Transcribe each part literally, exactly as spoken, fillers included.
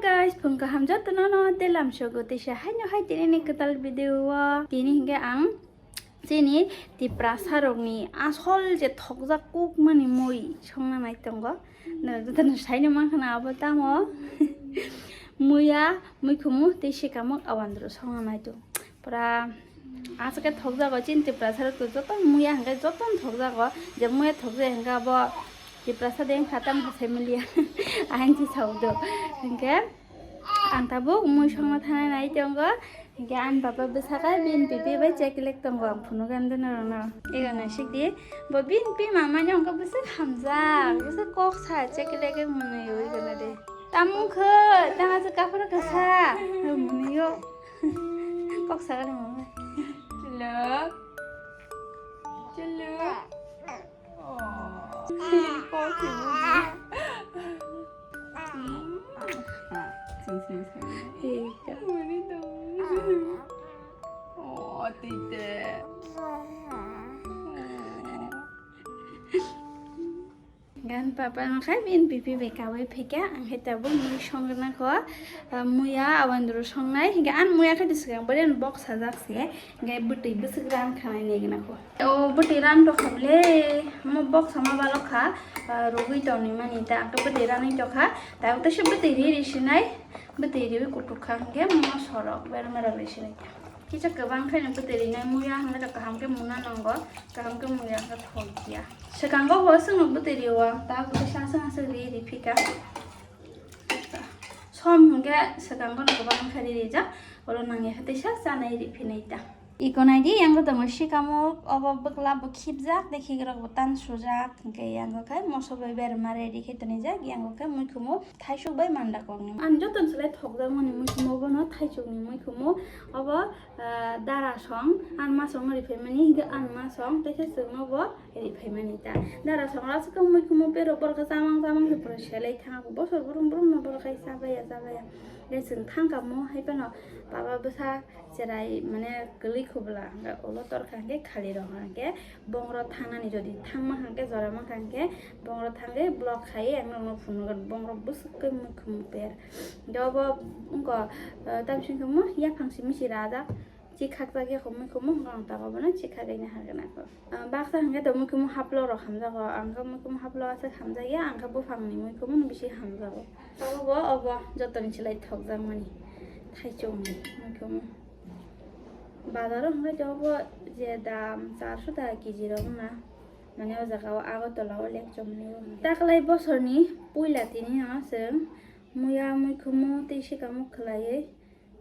Guys, phung kaham jotono no telam sogo teisa haino hai tini ni kwtal video o. Tini hingke ang chini Tiprasa rokni asol je thokjak kukmani mui songna nai tongo. No jotono saino mankha na abo tamo. Muya, muikhumu tei sikamuk awandru songna nai tongo. Pura aswk khe thokjago chini Tiprasa rok to joto muya hwnkhe jotono thokjago. Je muya thokjak hwnkhe abo Tiprasa de wngkha tamo sai mulia. Ahanchi saudo. Hwnkhe ang tabuk mui songna thanai nai tongo. Hwnkhe ani baba bwsakhe bini pipi bai chekelek tongo ang phunukgwi norokno. Ego naisik di. Bo bini pi mama ni wngkha bwswk hamjak. Bwswk kok sa chekelek mwnwi oi gana de. Tamung khe tang aswk kaphuru kasa. Mwnwi o. Kok sagani mama. Chuluk. Chuluk. Oh. Kok sini. Hmm. Ah, sini, sini, sini. Iya. Mana dong? Oh, tidak. Oh. Gan papa no khai bin pipi bai kawi phika, ang hai tabuk mui songna kho, ah, muya awandru songnai, hingke an muya khai swkang bari an bok sajak se, hingke bwtwi bwswk ran khanai nai gana kho. O bwtwi ran tokha ble, mo bok sama balok kha, ah, rugwi tongni mani ta, ang to bwtwi ranwi tokha, ta ute se bwtwi ri ri sinai, bwtwi riwi kutuk kha, hingke mo sorok berma rok ri sinai. Kisa kwbang khe no bwtwi rinai muya hwnwi kaham khe muna nango, kaham khe muya hwnwi thok ya. Swkango bo chwngno bwtwi rio, ta bo kisa aswk aswk ri ri phika. Som hwnkhe swkango no kwbang khe ri rijak, oro nangya khe teisa chanai ri phinai ta. Iko nai di, yango tongo sikamuk, obo bwkla bo khibjak, tei khikrok bo tan sujak, hwnkhe yango khe moso bai berma ready khe tonijak, yango khe muikhumu thaisuk bai manda kokni. Ang joto ni slai thokjakmani muikhumu bono thaisukni muikhumu, obo ah, dara song, anma song ri phaimani, hingke anma song, teisa chwngno bo ri phaimani ta. Dara song aswk muikhumu pero borok chamang chamang khe pura selai thang, bosor brum brum no borok hai chabaya chabaya. Tei chwng thang kamo hai phano baba bwsa cherai mane kwlwi khubla, hingke ulo torkha hingke khali rok hingke bongrok thangnani jodi thangma hingke jora mankha hingke bongrok thangwi block khai ang nokno phunukgo bongrok bwswk khe muikhumu per. Hingke obo wngkha, ah, tamsing khe mo yaphang simi se rajak. Chikhakjak ya kho muikhumu, hwnkhe ang tabuk abono chikhagwi nahargwna kho. Ah, baksa hwnkhe to muikhumu haplok rok hamjago, ang khe muikhumu haplok aswk hamjakya, ang khe buphangni muikhumu no bisi hamjago. Tabuk bo obo jotoni slai thokjakmani thaichukni muikhumu. Bazaro hwnkhe to obo je dam charso taka kg rok wngna, mane o jaga o Agartala o lekchomni o hwnkhe. Taklai bosorni puila tini no chwng muya muikhumu tei sikamuk khwlaiwi.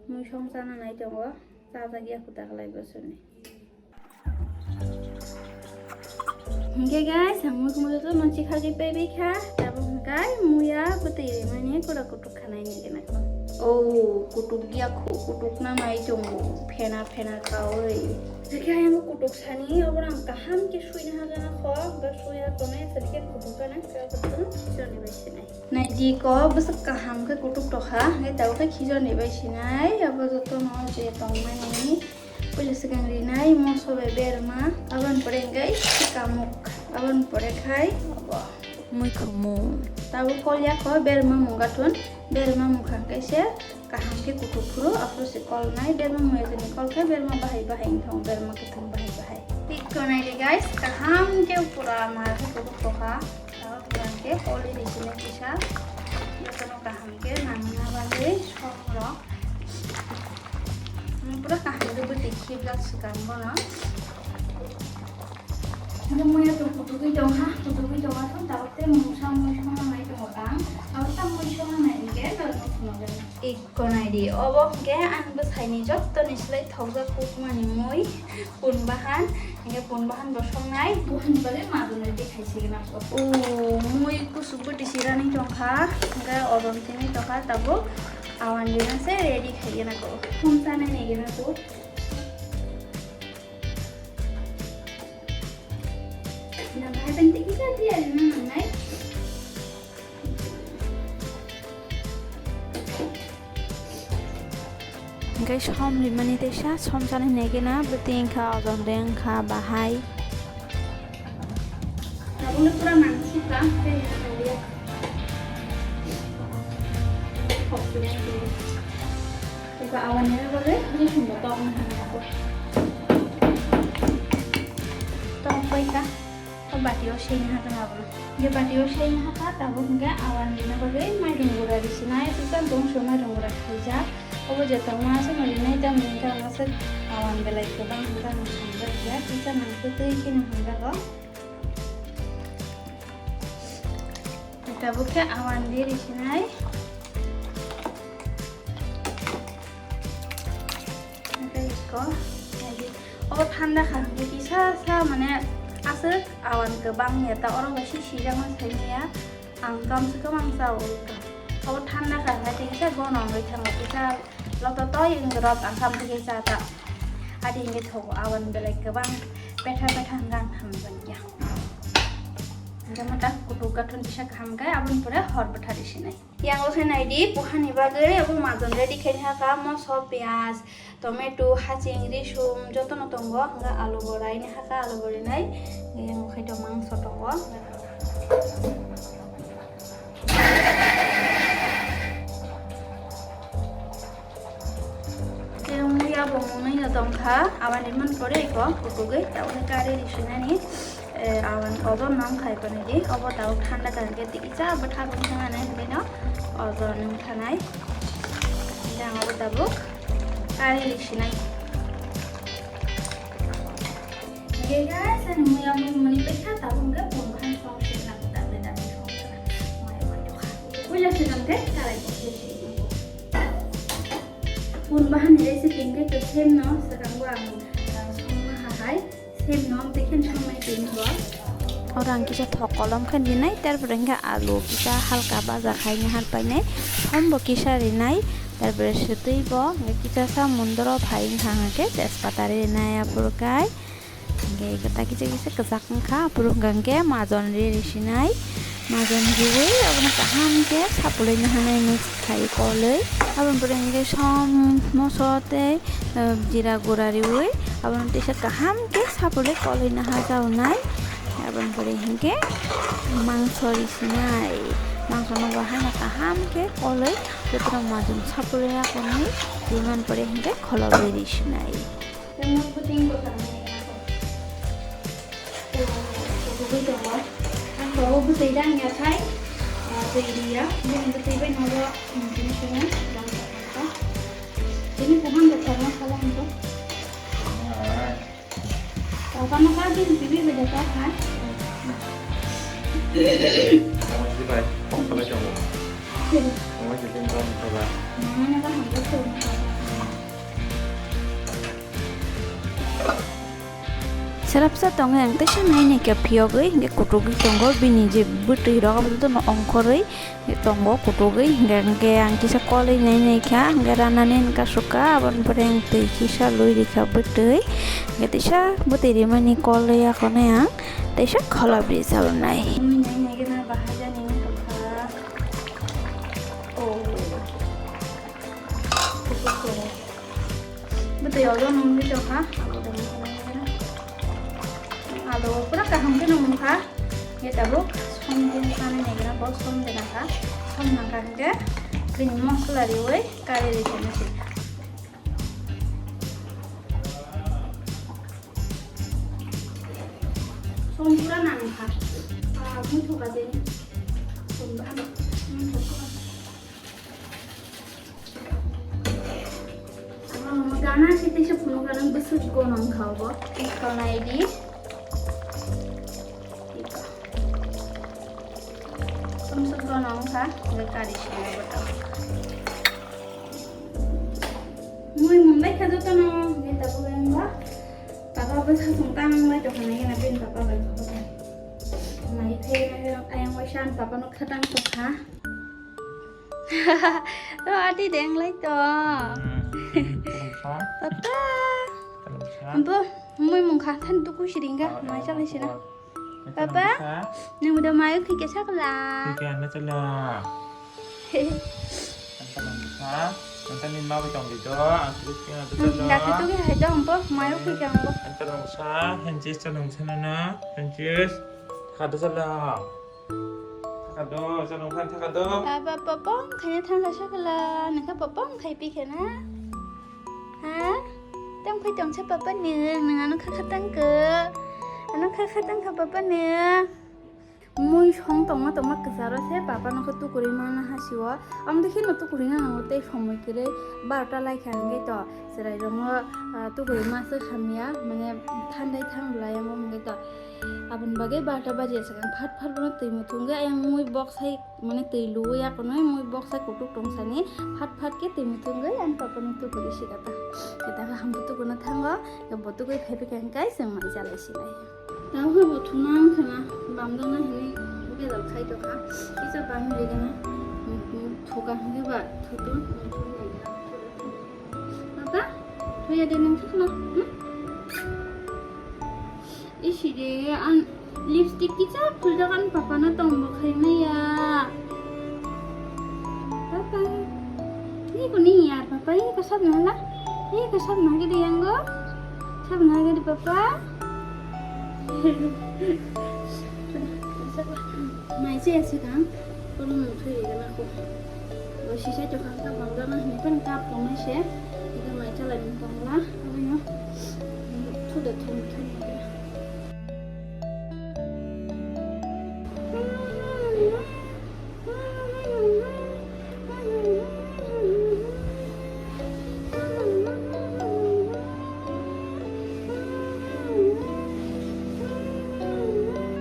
Mui song chana nai tongo, chajak ya kho taklai bosorni. Hingke guys, ang mui khumu joto no chikhagwi paibai kha, tabuk hingkai muya bwtwi rimani kura kutuk khanai ni gana kho. Oh, kutuk ya kho, kutuk na nai tongo, phena phena kaui. Hingke ayang kutuk sani, obo ang kaham khe suina hagana kho, ba suya kone, sani khe kutuk kana, khe kutuk no soni bai sinai. Naidi ko bwswk kaham khe kutuk tokha, hwnkhe tabuk khe khichor ni bai sinai, abo jotono je tongmani puila swkang rinai moso bai berma, aboni pore hwnkhe sikamuk, aboni pore khai abo muikhumu. Tabuk kol yakho berma mungga thun, berma mungkha hwnkhe se kaham khe kutuk phuru, aphuru se kol nai, berma muya jani kol khe berma bahai bahai wngthang, berma kwthwng bahai bahai. Thik khe naidi guys, kaham khe pura ma khe kutuk tokha. Tabuk hwnkhe koli ri sini kisa. Jotono kaham khe nangna bagwi songrok. Pura kaham khe bwtwi khibjak swkang bono. Hwnkhe muya to kutugwi tongkha, kutugwi tongkha thung tabuk tei mungsa mui songna nai tongo tang. Tabuk ta mui songna nai hwnkhe norokno phunukgwi. Ikko naidi, obo hwnkhe ang bwsaini jottoni slai thokjak kukmani mui, pun bahan, hwnkhe pun bahan bo songnai. Buhan bagwi madunai bwthai sigwna kho. O, mui kusuk bwtwi sirani tongkha, hwnkhe odon tini tongkha tabuk awan dina se ready khaigwna kho. Thum chanai naigwna kho. Nang hai tang tiki sa tiya nang nai. Hingke som rimani teisa, som chana hinui khe na bwtwi wngkha, ojom de wngkha, bahai. Tabukle pura mangsukha, tei nangya. Kok Eko awan ni bagwi, ni thumbo tokna hamya ko. Tokbai kha. O bati o seng ha tong abono. Je bati o seng ha kha, tabuk hwnkhe awan rina bagwi mairung gura risinai, aswk bongso mairung gura khaijak. Obo je tongma aswk no rinai, tamni hwnkhe ang aswk awan belai kwbang hwnkhe ang sanjak ya, kisa nang khe twi kheno hamjago. Tabuk khe awan di risinai. Tei eko, nai di. O thanda kha hwnkhe kisa sa mane aswk awan kwbang ya ta, oro bai si sijakma sai manya. Ang kam se kwbang cha o ka. O thanda kha hwnkhe kisa gono wngwi thango, kisa loto toi wngwi rot ang kam se kisa ta. Adi hwnkhe thogo awan belai kwbang petha petha hwnkhe ang hamjakya. Hwnkhe mata kutuk gathun kisa kaham khe aboni pore hor bwtharwi sinai. Yang o khe nai di, pohani bagwi abo majon ready khaini hakha, moso, piyaj, tomato, haching, risum jotono tongo, hwnga alu bo raini hakha, alu bo rinai, yang o khe to mangso tongo. Tei wngwi abo mwnwi no tongkha, aboni man pore eko kutugwi tabukni kari risinani, eh, awan ojon no wngkha ekonidi, obo tabuk thanda kaham khe tisa bwtha bwtha nai hwnkhe no ojon wngkha nai. Hwnkhe ang abo tabuk kari risinai. Hwnkhe guys, ani muya mui mani paikha tabuk hwnkhe pun bahai song sirna dabe dabe song sirna. Maya bai tokha. Puila sirna hwnkhe karai bo sirna. Pun bahani recipe hwnkhe khe same no swkango ang, ah, songma hahai. Same no tei khe songmai tini bo. Oro ang kisa thok kolom khe dinai, tarpore hwnkhe alu kisa halka baja khaini har painai, sombo kisa rinai, tarpore swtwi bo hwnkhe kisa sa mundoro phai wngkha hwnkhe tejpata rinai aphuru kai. Hwnkhe eko ta kisa kisa kwchak wngkha, aphuru hwnkha hwnkhe majon ri risinai, majon riwi abono kaham khe sapulwi naharnai mix khai kolwi. Aboni pore hwnkhe som moso tei, eh, jira gura riwi abono teisa kaham khe sapulwi kolwi naharjaunai. Aboni pore hwnkhe mangso risinai, mangsono bo haino kaham khe kolwi jotono majon sapulwi akonwi rimani pore hwnkhe kholobwi risinai. Tei nok bwtwi bwkha nai. Tei bwtwi tongo. Ang to bwtwi rang ya khai. Ah, twi ri ya. Bini bwtwi bai nogo, hmm, tini sini rang ya khai. Tini kuhan bwkha ma sala hwnkhe. Tokma no ka bini twi bai da ta khai. Tama si bai. Tama si bai. Tama si bai. Tama si bai. Mama no ka hwnkhe. Selapsa tongo, ang teisa nainai khe phiyogwi hwnkhe kutugwi tongo, bini je bwtwi rok abono ongkhorwi tongo kutugwi, hwnkhe, hwnkhe ang kisa kolwi nainai kha, hwnkhe ranani wngkha sukha, aboni pore ang twi kisa lwi rikha bwtwi, hwnkhe teisa bwtwi rimani kolwi akhonai ang teisa kholobwi chalnai. Mui nainai gana bahai jani wngkha. Oh. Bwtwi obo nungwi tongkha. Alo pura kaham khe nungkha. Ye tabuk som khe sanai naigra, bo som de nangkha. Som nangkha hwnkhe bini mosola riwi kari ri khe nasi. Som pura nangkha. Ah, mui thoka jeni. Som bahai. Mui thoka. Gana sitisa phunukha nang bwswk gono wngkha obo. Iko nai di. Iko. Bwswk gono wngkha, hwnkhe kari sini obo to. Mui mwnbai kha jotono, hwnkhe tabuk wngkha. Papa bwsa song tang lai tongkha nai gana bini papa bai kha. Nai khe ayang waisa ani papa no khatang tongkha. To ati deng lai to. Hmm. Papa. Papa. Ambo, mui mung kha than tu kusi ringga, mai chalai sina. Papa, nung udah mai ukhi kesa kala. Kike anda chala. Anta nung sa, anta ni mau tong gitu, aku kena tu chala. Dah itu ke hai dong, bo, mai ukhi kang bo. Anta nung sa, henchis chala nung sana na, henchis. Kata chala. Do, janong khan thaka do. Baba, papa wng khaina thangkha sakala, nokha papa wng khai pikha na? Ha? Tong khai tongsa papa nwng, nwng ano kha kha tangkha. Ano kha kha tangkha papa nwng. Mui song tongma tongma kwcharo se papa nokha tukurui mana hasio. Amtwi kheno tukurui na nango tei somoi kwrwi barota laikha hwnkhe to. Chwrai rokno, ah, tukurui ma swk hamya, mane thandai thang bwlai yango hwnkhe to. Aboni bagwi barota baji aswk ang phat phat bono twi muthungwi ayang mui boksai mane twi luwi yakono mui boksai kutuk tongsani phat phat khe twi muthungwi ang papano tukurui sikata. Khe ta hambo tukurna thango, khe bo tukurui phaiphikha hwnkhe chwng mai chalai sinai. Tamo khe bo thuna wngkha na, bamjakna hinwi bedal khai tongkha. Kisa bang rigana, thuka hwnkhe ba thutu, thutu. Papa, thuya de nwng thukno, hmm? Isi de, ang lipstick kisa phuljak ang papano tongbo khai maya. Papa, ni ko ni ya, papa, ni ko sab na hala? Ni ko sab na gede yango? Sab na gede papa? Mai se aswk ang, kono mung thwi rigana ko. Bo sisai tokha kha bamjakna hinwi phano kap tongnai se. Ida mai chalai mung tongla, abono. Thu da thum thum.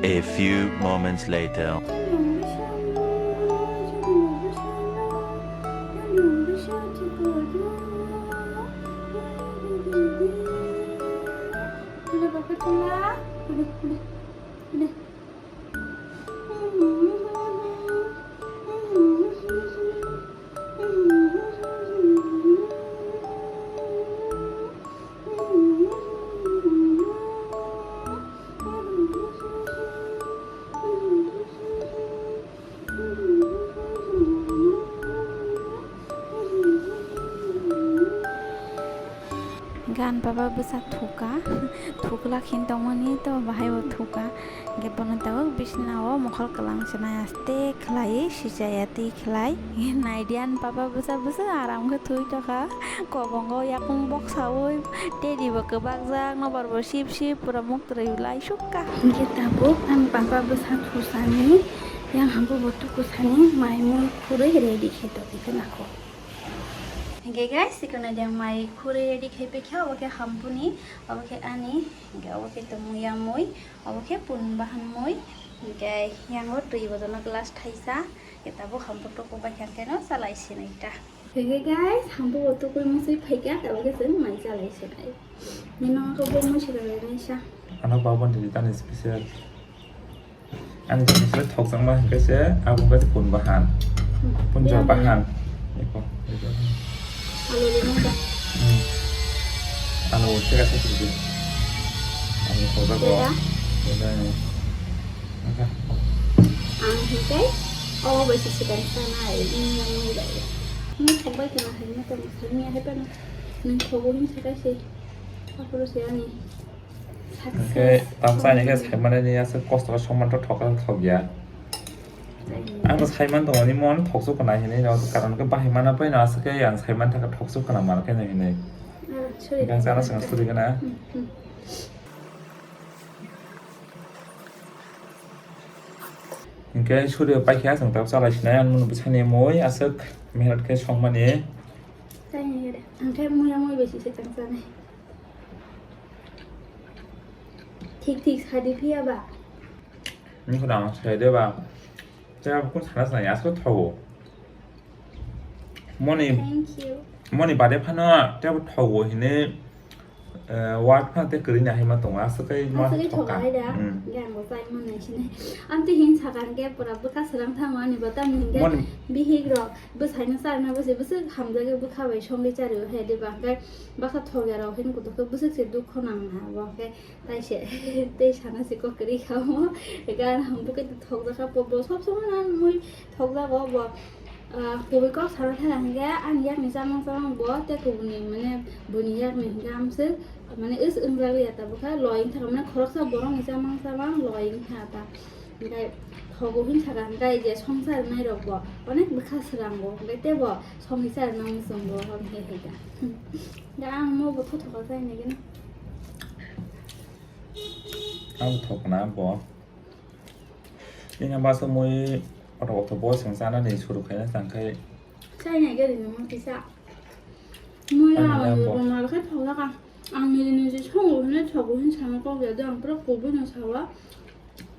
A few moments later. Gan baba bwsa thuka, thukla khin tongmani to bahai bo thuka. Hingke bono tabuk bisina o mokhol kwlang se nai aste khlai sijaya twi khlai. Naidiyan papa bwsa bwsa aram khe thwi tokha. Kobongo yakung boksaui teddy bo kwbakjak nobar bo sip sip pura muktwrwi lai sukha. Hingke tabuk ang papa bwsa thusani yang hambo bo tukusani mai mui khurui ready khe tongwi khe nangkho. Hingke guys, sikon naidiyan mai khurui ready khe pekha obo khe hampuni obo khe ani hingke obo khe tongmui yamui. Obo khe pun bahan mui, hingke yango twi bojono glass thaisa, hingke tabuk hampuk toko bai hingke no chalai sinai ta. Hingke guys, hampuk o tukui musui phaikha, tabuk khe chwng mai chalai sinai. Nino khe bo mui sida lai naisa. Ano babon di tani special. Ani special thokjakma hingke se, abo hingke se pun bahan. Pun jo bahan. Eko. Alo rwma da? Hmm. Alo tega sa tigi. Alo khoja ko. Tega? Tega ni. Angka. Ang hikai, o bai se sikai sana ai, ini yang ini bai. Ini thok bai kena hai, ini thok bai kena hai pa na. Nang thok bai ini sikai se. Apa lu sih ani? Hingke tamsa ni khe saimanani aswk kosto khe songman to thok thok ya. Ang to saiman tongo ni mon thoksu khna hinwi no karon khe bahai mana pai no aswk khe ang saiman thangkha thoksu khna mar khe no hinwi. Hingke ang chana sanga suri gana. Hingke suri paikha chwng tabuk chalai sinai ang nini bwsani mui aswk mehnat khe songmani. Hingke muya mui bai sisa chang chanai. Thik thik sadi phiya ba. Nini khorang sai de ba. Tei abo kung sana sana ya so thawo. Moni. Thank you. Moni bade phano tei abo thawo hine, eh, word phano tei kwrwi na hai ma tongo. Aswk kai ma aswk kai thoka. Thoka hai da. Hmm. Yang bo chai man nai sini. Amte hin sakang ke pura bwkha srang thang ani bo tam hin ke. Moni. Bihik rok. Bwsai no charwna bwsai bwswk hamjagwi bwkha bai songwi chario he de ba hwnkhe bwkha thokya rok hwnkhe kutuk khe bwswk se dukho nang na bo hwnkhe tai se tei sana se kok kwrwi kha omo gan ham bwkha thokjak kha bo sob somoi no mui thokjago bo, ah, kubui kok sana thang hwnkhe ani yakni chamang chamang bo tei kubuni mane buini yakni hwnkhe amswk mane wngjakliya ta bwkha loi wngkha mane khoroksa borokni chamang chamang loi wngkha ta. Hingke thogo hin saka hingke je songchar nai rok bo onek bwkha srango hingke tebo songwi charna muchungo hwn he he da. Da ang mo bo thothoka chaina gini. Ang thokna bo. Ini basa mui oto oto bo sengsa na ni suru khaina sangkhai. Chaina gari no mo kisa. Mui ang ang bo. Bo mal khe thokjak ang. Ang nini niji songo hwnwi thogo hwn sana kok ya do ang pura kubui no sawa.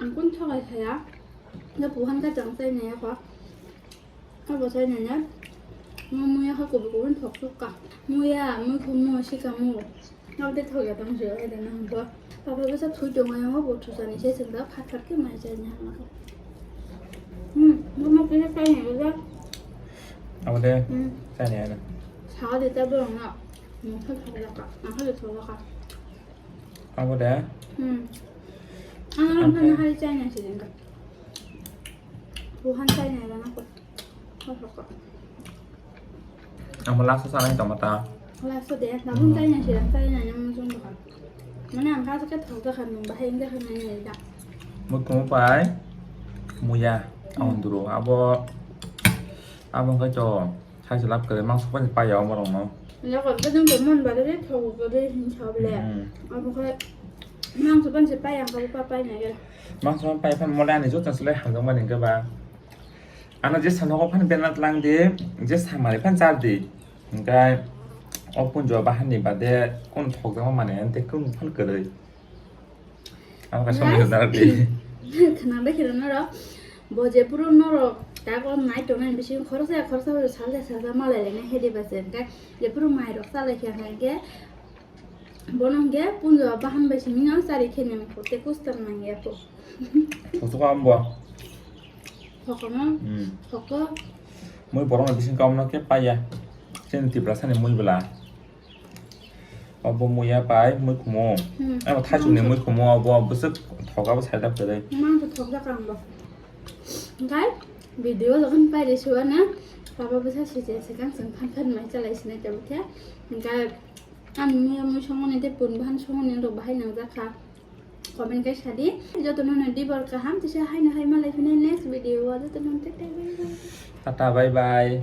Ang kun thogai saya. Da buhan ka jang chaina ya kho. Abo chaina ya. Mo muya kha kubui kubui thok suk ka. Muya mui khu mo sika mo. Nok de thok ya tong se ai da na bo. Papa bwsa thui tong ai mo bo thu sani se sing da phat phat ke mai chaina ha. Hmm, mo mo kisa chaina ya. Abo de. Hmm. Chaina ya. Sawa de ta bo na. Mo kha thok ya ka. Na kha de thok ya ka. Abo de? Hmm. Ang ram phano hari chaina si jengka. Buhan chaina ila na ko. Ko ko. Ang last sa nang tama ta. Last de, na bun chaina si ram chaina yang mujung baka. Mane ang ka ka thok ka nung bahai ingka ka nai nai da. Mut kumu pai. Muya. Ang duro. Abo. Abo ka cho. Saisa lab kwrwi mangso phano pai ya omo rokno. Yakot bedeng tongmani bagwi khe thogo kwrwi hinwi sa bole. Hmm. Abo khe mangso phano se pai ang khe pa pai nai khe. Mangso phano pai phano mole ani joto se lai hamjakmani hwnkhe ba. Ano je sa nogo phano bena tlang di, je sa mani phano char di. Hwnkhe o punjo bahani bade kono thokjakma mani hwnkhe kono phano kwrwi. Ang kaisa mui hwnna rw di. Khna bai khna norok. Bo je phuru norok tago nai tongnai bisingo khoroksa khoroksa bo salsa salsa malai lainai hedi ba se. Hwnkhe je phuru mai rok salai khe hwnkhe bono hwnkhe punjo bahan bai simi no chari khe nang kho te kustam nang ya kho. Thokjak ang bo. Thokno. Hmm. Thokno. Mui borok no bising kaumno khe paiya. Chini Tiprasa ni mui bwla. Obo muya pai mui khumo. Hmm. Abo thaichuk ni mui khumo obo bwswk thoka bo side up kwrwi. Mang to thok jak ang bo. Hwnkhe video jokhon pairi suwa na baba bwsa sijak swkang chwng phan phan mai chalai sinai tabukhe. Hwnkhe ani muya mui songmani tei pun bahan songmani rok bahai nangjakha. Comment khe sadi. Jotono no dibor kaham tisa haino hai malai phine next video o jotono tei tei bye bye. Tata bye bye.